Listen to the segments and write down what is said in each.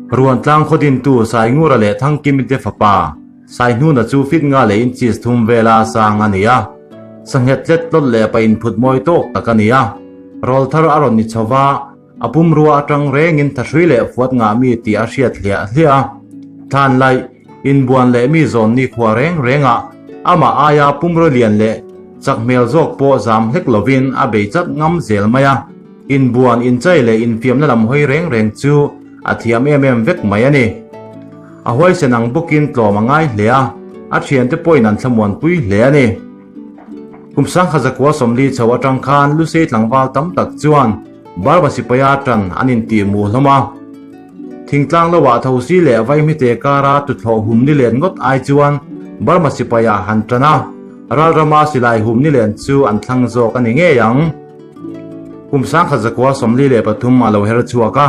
Ruantlang khaw dintu Saingura leh Thangkimi te fapa Saihnuna chu fit nga leh inches thum vela sang a ni a. Sanghet tlet tlawt leh pa inphut mawi tawk tak a ni a. Rawlthar a rawn ni chho va, a pumrua atang rengin thahrui leh fuat ngah mi tih a hriat hliah hliah a. Thlan laih, inbuan leh mi zawn nikhua reng rengah amah aia pumrua lian leh chak hmel zawk pawh zam hlek lovin a bei chat ngam zel mai a. Inbuan, inchai leh infiamna lam hawi reng reng chu a thiam em em vek mai a ni. A huaisen ang bawkin tlawm a ngai hle a, a thiante pawhin an thlamuanpui hle a ni. Kum sangkhat zakua 40 chho atang khan Lusei tlangval tam tak chuan Burma sipaia tan an intih muh hlawm a. Thingtlang loah thosi leh vaihmite kara tuthlawh hum ni len ngawt ai chuan Burma sipaia han tan a, ralrama silai hum ni len chu an thlang zawk a ni ngei ang. Kum sangkhat zakua 43 a lo her chhuak a,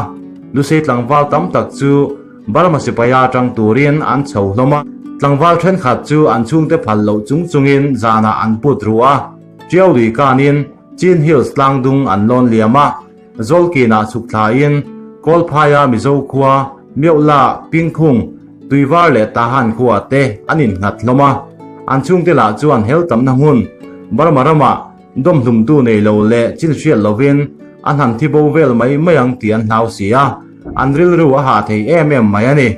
Lusei tlangval tam tak chu Burma sipaia atang turin an chho hlawm a. Tlangval thenkhat chu an chhungte phal loh chung chungin zanah an put ruh a, Tiau lui kanin Chin Hills tlangdung an lawn liam a, Zawlkinah chhuk thlain Kawlphaia Mizo khua, Miohla, Pingkhung, Tuivar leh Tahan khua te an innghat hlawm a. An chhungte lah chuan hel tamna hmun Burma ramah Dawmhlumtu nei lo leh chin hriat lovin an han thi bo vel mai mai ang tih an hlau si a, an rilru a hah thei em em mai a ni.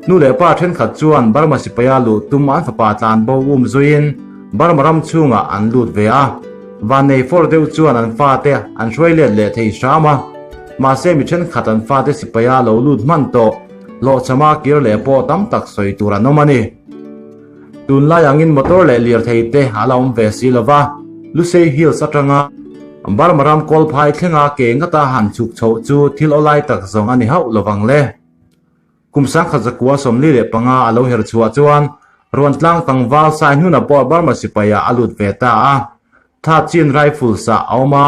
Nu leh pa thenkhat chuan Burma sipaia luh tum an fapa tlan bo um zuiin Burma ram chhungah an lut ve a, vannei fawr deuh chuan an fate an hruai let leh thei hram a, mahse mi thenkhat an fate sipaia lo lut hman tawh hlawhchhama kir leh pawh tam tak sawi tur an awm a ni. Tunlai angin motor leh lirthei te a la awm ve si lo va, Lusei Hills atanga Burma ram kawlphai thlenga ke ngata han chhuk chhoh chu thil awlai tak zawng a ni hauh lo vang le. Kum sangkhat zakua 45 a lo her chhuah chuan Ruantlang tlangval Saihnuna pawh Burma sipaiah a lut ve ta a, Tha Chin Rifles ah a awm a,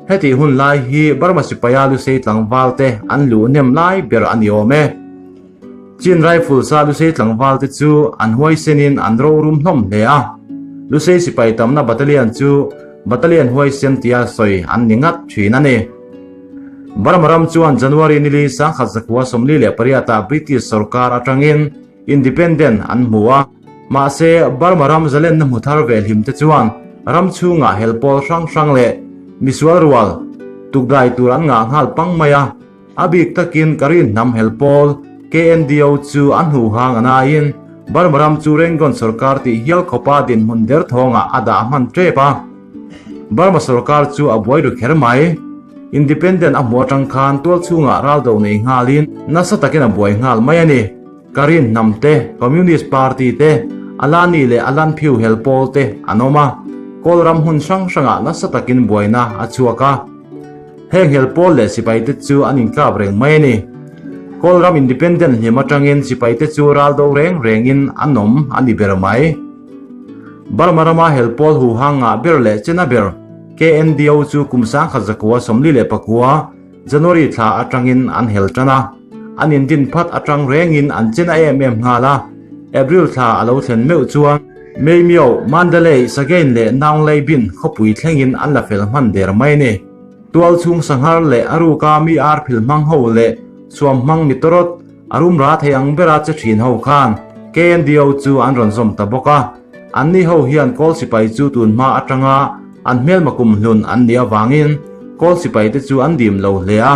hetih hun lai hi Burma sipaia Lusei tlangval te an luh hnem lai ber a ni awm e. Chin Rifles a Lusei tlangval te chu an huaisenin an rorum hlawm hle a, Lusei sipai tamna battalion chu Battalion huaisen tia sawi an ni ngat thin a ni. Burma ram chuan January nili 1948 ah British sorkar atangin Independent an hmu a, mahse Burma ram zalenna hmu thar ve hlim te chuan ram chhungah hel pawl hrang hrang leh misual rual tukdai tur an ngah nghal pang mai a, a bik takin Karin hnam hel pawl KNDO chu a hnuhang a naiin Burma ram chu Rangoon sorkar tih hial khawpa dinhmun derthawngah a dah hman tep a. Burma sorkar chu a buai ru kher mai. Independent a hmu atang khan tual chhungah raldo nei nghalin nasa takin a buai nghal mai a ni. Karin hnam te, Communist Party te, Alani leh Alan Phyu hel pawl te an awm a, Kawl ram hmun hrang hrangah nasa takin buaina a chhuak a. Heng hel pawl leh sipai te chu an inkap reng mai a ni. Kawl ram independent hlim atangin sipai te chu raldo reng rengin an awm a ni ber mai. Burma rama hel pawl huhang ngah ber leh chena ber KNDO chu kum 1949 January thla atangin an hel tan a, an indin phat atang rengin an chena em em nghal a, April thla a lo thlen meuh chuan Maymyo, Mandalay, Sagaing leh Naunglei bin khawpui thlengin an la fel hman der mai a ni. Tual chhung sanghar leh a ruka mi arphil hmang ho leh suam hmang mi tawrawt, A rum ra thei ang bera che thin ho khan KNDO chu an rawn zawm ta bawk a, anni ho hian Kawl sipai chu tun hma atanga an hmelma kum hlun an nih avangin Kawl sipai te chu an dim lo hle a.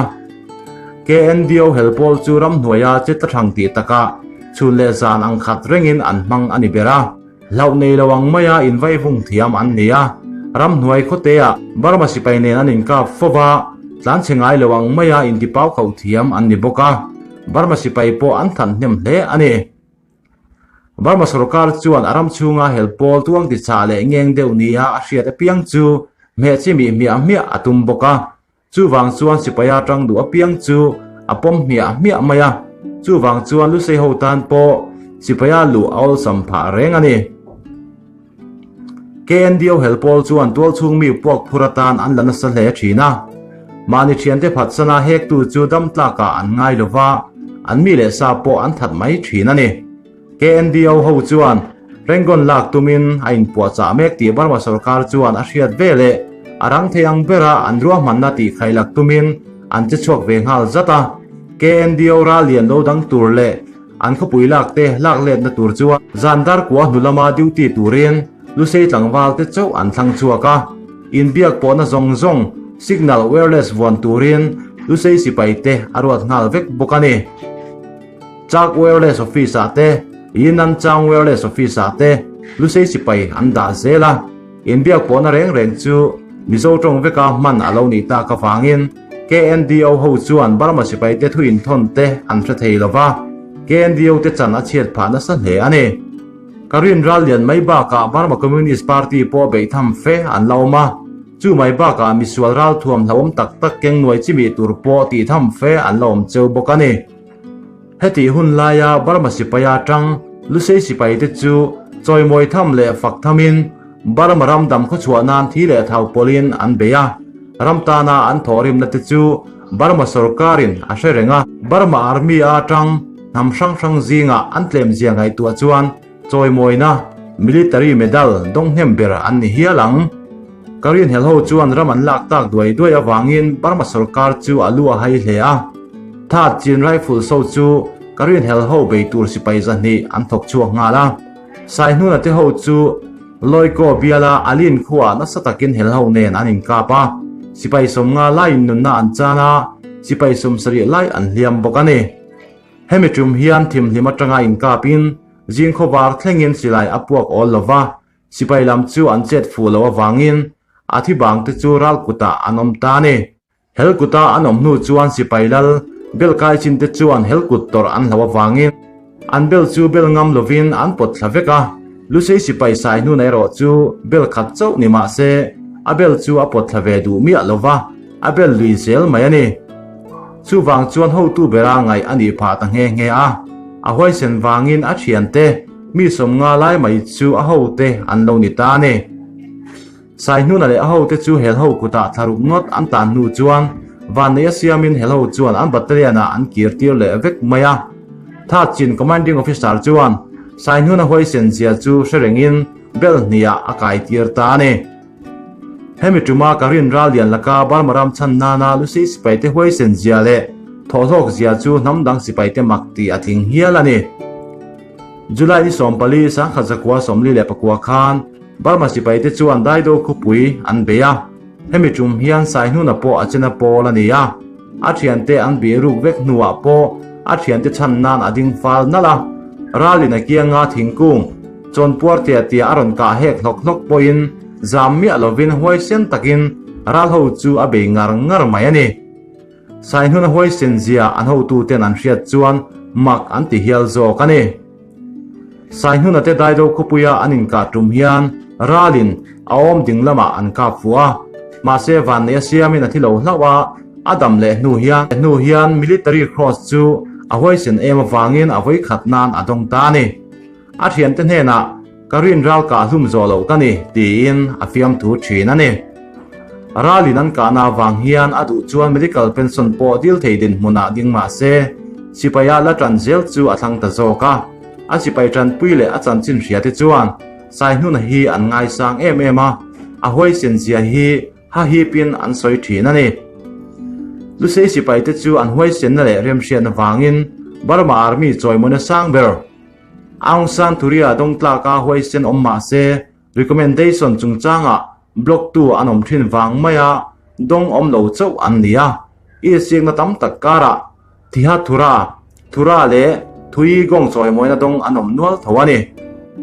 KNDO hel pawl chu ramhnuaia che tla thang tih takah chhun leh zan ang khat rengin an hmang a ni ber a. Hlauh nei lo ang maia invaivung thiam an ni a, ramhnuai khawteah Burma sipai nen an inkap fo va, tlanchhe ngai lo ang maia intipau khauh thiam an ni bawk a, Burma sipai pawh an than hnem hle a ni. Burma sorkar chuan a ram chhunga hel pawl tuang tichah leh ngeng deuh nia a hriat apiang chu hmeh chi mih hmiah hmiah a tum bawk a. Chuvang chuan sipaia tang duh apiang chu a pawm hmiah hmiah mai a, chuvang chuan Lusei ho tan pawh sipaia luh a awlsam phah reng a ni. KNDO hel pawl chuan tualchhung mi puak phur atan an la nasa hle thin a, mahni thiante phatsana hektu chu dam tlakah an ngai lo va, an mi leh sa pawh an that mai thin a ni. KNDO ho chuan Rangoon lak tumin a inpuahchah mek tih Burma sorkar chuan a hriat ve leh a rang thei ang bera an ruahmanna tih khailak tumin an che chhuak ve nghal zat a. KNDO ral lian lo dang tur leh an khawpui lak te lak letna tur chuan zan dar kua hnu lama duty turin Lusei tlangval te chauh an thlang chhuak a, inbiak pawhna zawng zawng signal wireless vuan turin Lusei sipai te a ruat nghal vek bawk a ni. Chak wireless office ah te, Yinnan Chang wireless office ah te Lusei sipai an dah zel a, inbiak pawhna reng reng chu Mizo tawng veka hman a lo nih tak avangin KNDO ho chuan Burma sipai te thu inthawn te an hre thei lo va, KNDO te chan a chhiat phah nasa hle a ni. Ka rin ral lian mai bakah Burma Communist Party pawh beih tham fe an la awm a, chu mai bakah misual ralthuam hlauhawm tak tak keng nuai chimih tur pawh tih tham fe an la awm cheu bawk a ni. Hetih hun laia Burma sipaia tang Lusei sipaite chu chawimawi tham leh fak thamin Burma ram dam khawchhuah nan thi leh thau pawlhin an bei a, ram tana an thawhrimna te chu Burma sorkarin a hre reng a. Burma Army-a tang hnam hrang hrang zingah an tlemzia ngaihtuah chuan chawimawina Military Medal dawng hnem ber an ni hial ang. Ka rinhlelh ho chuan ram an lak tak duai duai avangin Burma sorkar chu a lu a hai hle a. That Chin Rifles ho chu ka rinhlelh ho bei tur sipai zahnih an thawk chhuak nghal a. Saihnuna te ho chu Lawikaw biala Alin khuaah nasa takin hel ho nen an inkap a, sipai sawmnga laiin nunna an chan a, sipai sawmsarih lai an hliam bawk a ni. Hemi tum hian thimhlim atanga inkapin zingkhawvar thlengin silai a puak awl lo va, sipai lam chu an chet fuh loh avangin a thi bangte chu ral kutah an awm ta a ni. Hel kuta an awm hnu chuan sipai lal bel kai chin te chuan hel kut tawrh an hlo avangin an bel chu bel ngam lovin an pawt thla vek a, Lusei sipai sai hnuna erawh chu bel khat chauh ni mah se a bel chu a pawt thla ve duh miah lo va, a bel lui zel mai a ni. Chuvang chuan hotu bera ngaih a nih phah ta nghe nghe a, a huaisen vangin a thiante mi sawmnga lai mai chu a hote an lo ni ta a ni. Saihnuna leh a hote chu helho kutah thlaruk ngawt an tan hnu chuan vanneih a siamin helho chuan an battalion-ah an kir tir leh vek mai a. That chin Commanding Officer chuan Saihnuna huaisen zia chu hre rengin bel hniah a kai tir ta a ni. Hemi tuma ka rin ral lian laka Burma ram chhan nana Lucy sipaite huaisen zia leh thawhhlawk zia chu hnam dang sipaite mak tih a tling hial a ni. July ni 14, 1944 khan Burma sipaite chuan Daido khawpui an bei a, hemi tum hian Saihnuna pawh a chena pawl a ni a, a thiante an bih ruk vek hnuah pawh a thiante chhan nan a ding fal nalh a, ralin a kianga thingkung chawnpuar tia tia a rawn kah hek hlawk hlawk pawhin zam miah lovin huaisen takin ral ho chu a bei ngar ngar mai a ni. Saihnuna huaisen zia an hotuten an hriat chuan mak an ti hial zawk a ni. Saihnuna te Daido khawpuia an inkah tum hian ralin a awm ding lamah an kap fuh a, mahse vanneih a siamin a thi lo hlauh a, a dam leh hnu hian hnu hian Military Cross chu a huaisen em avangin a vawikhat nan a dawng ta a ni. A thiante hnenah Ka rin ral kah hlum zawh loh ka ni tiin a fiamthu thin a ni. Ralin an kahna avang hian a duh chuan medical pension pawh dil thei dinhmunah ding mah se, sipaia la tan zel chu a thlang ta zawk a. A sipai tanpui leh a chanchin hria te chuan Saihnuna hi an ngaisang em em a, a huaisen zia hi hahipin an sawi thin a ni. Lusei sipaite chu an huaisenna leh remhriatna vangin Burma Army chawimawina sang ber Aung San Thuriya dawngtlaka huaisen awm mah se, recommendation chungchangah block tu an awm thin vang maia dawng awm lo chauh an ni a. Isiakna tam tak karah Thiha Thura, Thura leh Thui Gong chawimawina dawng an awm nual tho a ni.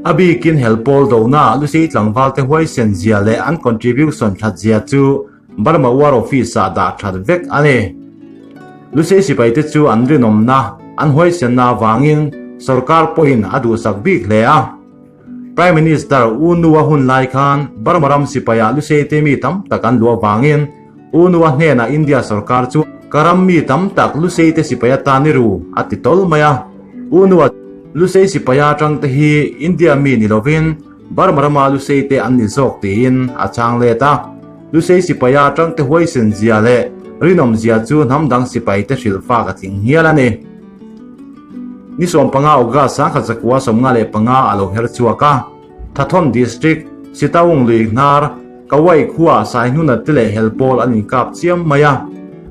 A bikin hel pawl dona Lusei tlangval te huaisen zia leh an contribution that zia chu Burma War Office-ah dah that vek a ni. Lusei sipaite chu an rinawmna, an huaisenna avangin sorkar pawhin a duhsak bik hle a. Prime Minister U Nu-a hun lai khan Burma ram sipaiah Luseite mi tam tak an luh avangin U Nu-a hnenah India sorkar chu ka ram mi tam tak Luseite sipai atan i ru a ti tawl mai a. U Nu-a Lusei sipaia atangte hi India mi ni lovin Burma rama Luseite an ni zawk tiin a chhang let a. Lusei sipaia atangte huaisen zia leh rinawm zia chu hnam dang sipaite hrilh fak a tling hial a ni. Ni 15 August 1995 a lo her chhuak a, Thathawn District, Sitaung lui hnar, Kawai khua Saihnuna te leh hel pawl an inkap chiam mai a.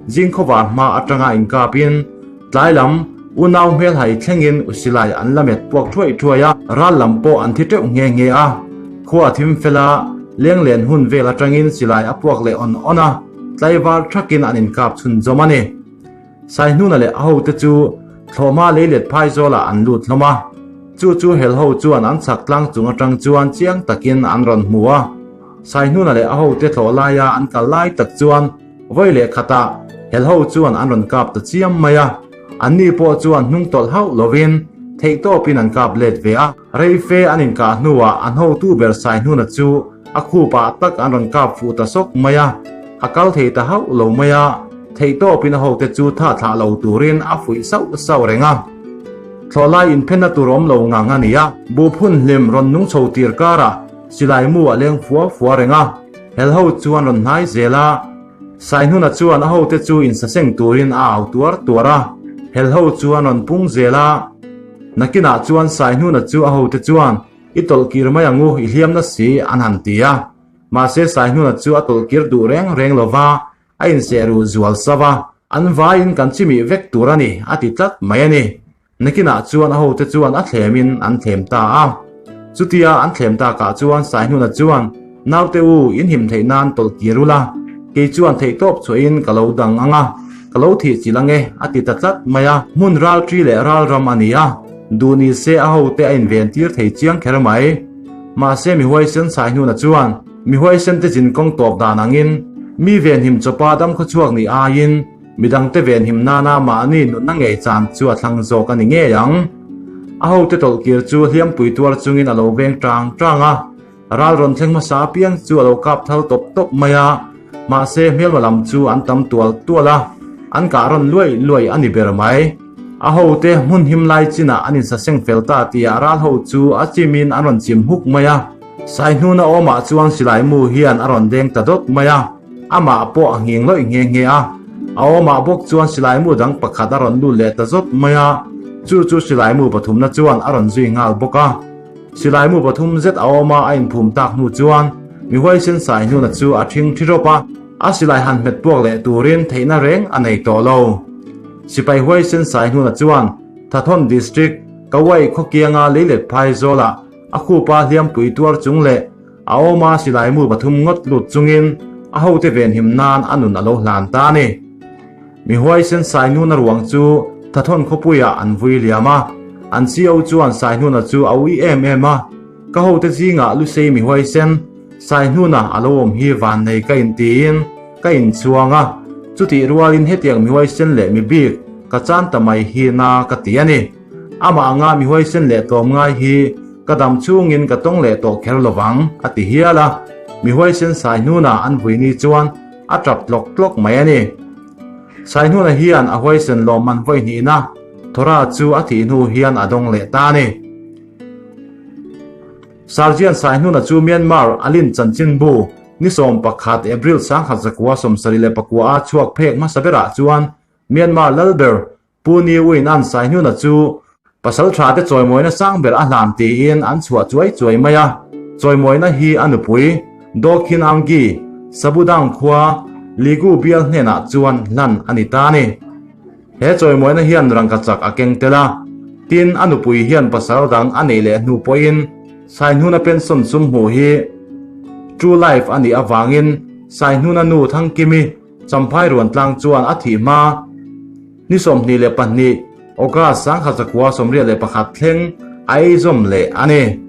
Zingkhawvar hma atanga inkapin. Tlai lam, unau hmelhai thlengin silai an la met puak thuai thuai a, ral lam pawh an thi teuh nghe nghe a. Khua a thim fel a, lenglen hun vel atangin silai a puak leh awn awn a, tlaivar thakin an inkap chhunzawm a ni. Saihnuna leh a hote chu thlawhhma leilet phai zawlah an lut hlawm a, chu chu helho chuan an chhak tlang chung atang chuan chiang takin an rawn hmu a. Saihnuna leh a hote thlawh laia an kal lai tak chuan vawi leh khatah helho chuan an rawn kap ta chiam mai a, anni pawh chuan hnung tawlh hauh lovin theihtawpin an kap let ve a. Reife an inkah hnuah an hotu ber Saihnuna chu A khupah tak an rawn kap fuh ta sawk mai a, a kal thei ta hauh lo mai a, theihtawpin a hote chu tha thlah lo turin a fuih sauh sauh reng a. Thlawhlai inphenna tur awm lo ngang a ni a, buh phun hlim rawn nung chho tir karah silai mu a leng fua fua reng a, helho chuan rawn hnai zel a, Saihnuna chuan a hote chu insaseng turin a au tuar tuar a, helho chuan rawn pung zel a, nakinah chuan Saihnuna chu a hote chuan I tawlh kir mai ang u, i hliam na si, an han ti a. Mahse Saihnuna chu a tawlh kir duh reng reng lo va, a inseh ruh zual sauh a, an vaiin kan chimih vek tur a ni, a ti tlat mai a ni. Nakinah chuan a hote chuan a thlemin an thlem ta a. Chutia an thlem takah chuan Saihnuna chuan, Naute u, in him theih nan tawlh kir ula, kei chuan theihtawp chhuahin ka lo dang ang a, ka lo thih chilh ang e, a ti ta tlat mai a. Hmun ralṭi leh ralram a ni a, duh ni se a hote a inven tir thei chiang kher mai. Mahse mi huaisen Saihnuna chuan mi huaisen te zin kawng tawp dan angin mi venhim chawpa damkhawchhuak nih aiin midangte venhim nana mahni nunna ngei chan chu a thlang zawk a ni ngei ang. A hote tawlh kir chu hliampui tuar chungin a lo veng tang tang a. Ral rawn thleng hmasa apiang chu a lo kap thal tawp tawp mai a, mahse hmelma lam chu an tam tual tual a, an kah rawn luai luai a ni ber mai. A hote hmun him lai chinah an insaseng fel ta tihah ral ho chu a chimin an rawn chim huk mai a, Saihnuna awmah chuan silai mu hian a rawn deng ta dawt mai a, amah pawh a nghing lawih nghe nghe a, a awmah bawk chuan silai mu dang pakhat a rawn lut leh ta zawt mai a, chu chu silai mu pathumna chuan a rawn zui nghal bawk a. Silaimu pathum zet a awm a, a inphum tak hnu chuan mi huaisen Saihnuna chu a ṭhing ṭhi rawp a, a silai han hmet puak leh turin theihna reng a nei tawh lo. Sipai huaisen Saihnuna chuan Thathawn District, Kauai khawkianga leilet phai zawlah a khupa hliampui tuar chung leh a awma silaimu pathum ngawt lut chungin a hote venhim nan a nun a lo hlan ta a ni. Mi huaisen Saihnuna ruang chu Thathawn khawpuiah an vui liam a, an CO chuan Saihnuna chu a ui em em a, Ka hote zingah Lusei mi huaisen Saihnuna a lo awm hi vannei ka intiin ka inchhuang a, chutih rualin hetiang mi huaisen leh mi bik ka chan ta mai hi na ka ti a ni. Amah anga mi huaisen leh tlawm ngai hi ka dam chhungin ka tawng leh tawh kher lovang, a ti hial a, mi huaisen Saihnuna an vui ni chuan A tap tlawk tlawk mai a ni. Saihnuna hian a huaisen lawmman vawi hnihna Thora chu a thih hnu hian a dawng leh ta a ni. Sergeant Saihnuna chu Myanmar Alin chanchinbu ni 11 April 1974 a chhuak phek hmasa berah chuan Myanmar lalber Pu Ni Win an Saihnuna chu pasal tha te chawimawina sang ber a hlan tiin an chhuah chuai chuai mai a, chawimawina hi a nupui Daw Khin Aung Gyi, Sabudang khua Ligu bial hnenah chuan hlan a ni ta a ni. He chawimawina hian rangkachak a keng tel a, tin a nupui hian pasal dang a neih leh hnu pawhin Saihnuna pension sum hmuh hi True Life a nih avangin Saihnuna nu Thangkimi Champhai Ruantlang chuan a thih hma. Ni 22 August 1981 thleng a eizawm leh a ni.